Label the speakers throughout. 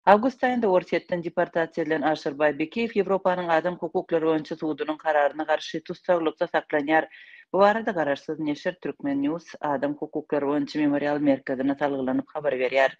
Speaker 1: Awgust aýynda Orsýetden deportasiýa edilen Aşyrbaý Bekiýew Ýewropanyň Adam hukuklary boýunça sudunyň kararyna garşy tussaglykda saklanýar. Bu barada garaşsyz neşir Turkmen. News Adam hukuklary boýunça Memorial merkezine salgylanyp habar berýär.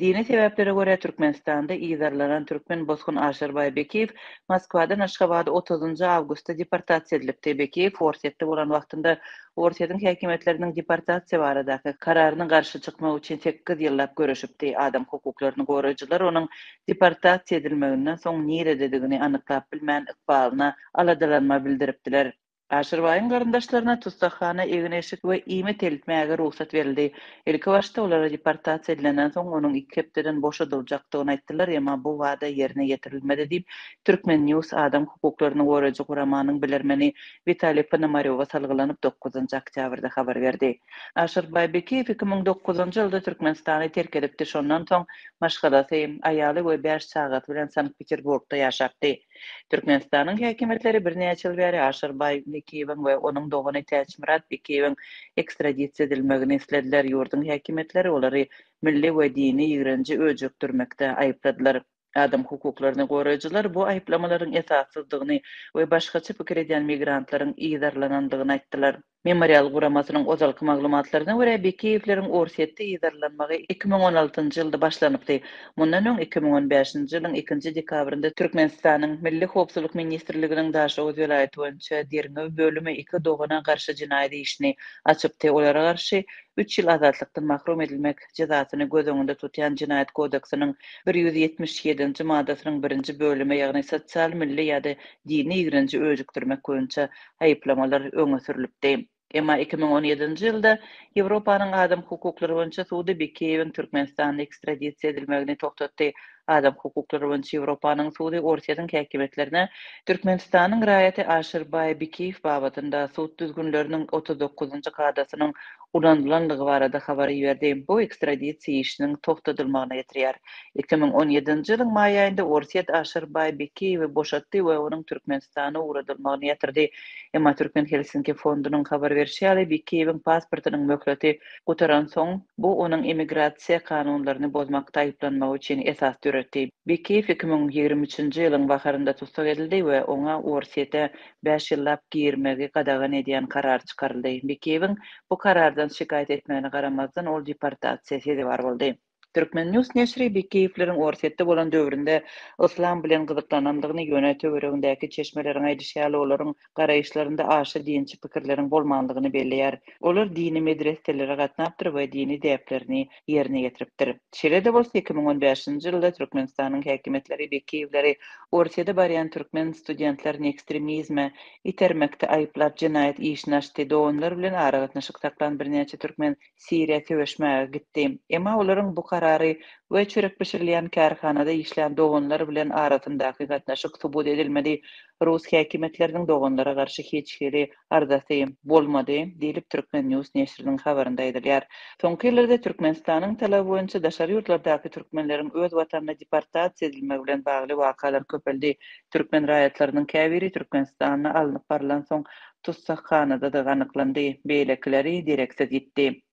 Speaker 1: Dini sebäplere görä Türkmenistanda yzarlanan türkmen bosgun Aşyrbaý Bekiýew Moskwadan Aşgabada otuzynjy awgustda deportasiýa edilipdi. Bekiýew Orsýetde bolan wagtynda Orsýetiň häkimiýetleriniň deportasiýa baradaky kararyna garşy çykmak üçin sekiz ýyllap göreşipdi. Adam hukuklaryny goraýjylar onuň deportasiýa edilmeginden soň nirededigini anyklap bilmän, ykbalyna aladalanma bildiripdiler. Aşyrbaýyň garyndaşlaryna tussaghana egin-eşik we iýmit eltmäge rugsat berildi. Ilkibaşda olara deportasiýa edilenden soň onuň iki hepdeden boşadyljakdygyny aýtdylar, emma bu wada ýerine ýetirilmedi diýip, Turkmen. News adam hukuklaryny goraýjy guramanyň bilermeni Witaliý Ponomarýowa salgylanyp, dokuzynjy oktýabrda habar berdi. Aşyrbaý Bekiýew 2009-njy ýylda Türkmenistany terk edipdi, şondan soň maşgalasy, aýaly we bäş çagasy bilen Sankt-Peterburgda ýaşapdy. Türkmenistanyň häkimiýetleri birnäçe ýyl bäri Aşyrbaý Bekiýewiň we onuň dogany Täçmyrat Bekiýewiň ekstradisiýa edilmegini islediler, ýurduň häkimiýetleri olary milli we dini ýigrenji öjükdirmekde aýypladylar. Adam hukuklaryny goraýjylar bu aýyplamalaryň esassyzdygyny we başgaça pikir edýän migrantlaryň yzarlanandygyny aýtdylar. Memorial guramasynyň ozalky maglumatlaryna görä, Bekiýewleriň Orsýetde yzarlanmagy 2016-njy ýylda başlanypdy. Mundan öň, 2015-nji ýylyň ikinji dekabrynda Türkmenistanyň Milli howpsuzlyk ministrliginiň Daşoguz welaýaty boýunça derňew bölümi iki dogana garşy jenaýat işini açypdy. Olara garşy üç ýyl azatlykdan mahrum edilmek jezasyny göz öňünde tutýan Jenaýat kodeksiniň 177-nji maddasynyň birinji bölümi, ýagny sosial, milli ýa-da dini ýigrenji öjükdirmek boýunça aýyplamalar öňe sürlüpdi. Emma 2017-nji ýylda Ýewropanyň Adam hukuklary boýunça sudy Bekiýewiň Türkmenistana ekstradisiýa edilmegini togtatdy. Adam hukuklary boýunça Ýewropanyň sudy Orsýetiň häkimiýetlerine Türkmenistanyň raýaty Aşyrbaý Bikiýew babatynda sud düzgünleriniň 39-njy kadasynyň ulanylandygy barada habar iberdi. Bu ekstradisiýa işiniň togtadylmagyna getirýär. 2017-nji ýylyň maý aýynda Orsýet Aşyrbaý Bekiýewi boşatdy we onuň Türkmenistana ugradylmagyny ýatyrdy. Emma Türkmen Helsinki fondunyň habar berşi ýaly, Bekiýewiň pasportynyň möhleti gutaransoň, bu onuň emigrasiýa kanunlaryny bozmakda aýyplanmagy üçin esas döretdi. Bekiýew 2023-nji ýylyň baharynda tussag edildi we oňa Orsýete bäş ýyllap girmegi gadagan edýän karar çykaryldy. Bekiýewiň bu karardan şikaýat etmegine garamazdan, ol deportasiýa sezewar boldy. Turkmen. News neşiri Bekiýewleriň Orsýetde bolan döwründe yslam bilen gyzyklanandygyny, ýöne töweregindäki çeşmeleriň aýdyşy ýaly olaryň garaýyşlarynda aşa dinçi pikirleriň bolmandygyny belleýär. Olar dini medreselere gatnapdyr we dini däplerini ýerine ýetiripdir. Şeýle-de bolsa, 2015-nji ýylda Türkmenistanyň häkimiýetleri Bekiýewleri Orsýede barýan türkmen studentlerini ekstremizme itermekde aýyplap jenaýat işini açdy. Doganlar bilen aragatnaşyk saklan birnäçe türkmen Siriýa söweşmäge gitdi. Emma olaryň bu karary we çörek bişirilýän kärhanada işlän doganlar bilen arasyndaky gatnaşyk subut edilmedi. Rus häkimiýetleriniň doganlara garşy hiç hili arzasy bolmady, diýlip, Turkmen. News neşiriniň habarynda aýdylýar. Soňky ýyllarda Türkmenistanyň talaby boýunça daşary ýurtlardaky türkmenleriň öz watanyna deportasiýa edilmegi bilen bagly wakalar köpeldi. Türkmen raýatlarynyň käbiri Türkmenistanda alnyp barlansoň tussaghanaдаdygy anyklandy, beýlekileri dereksiz ýitdi.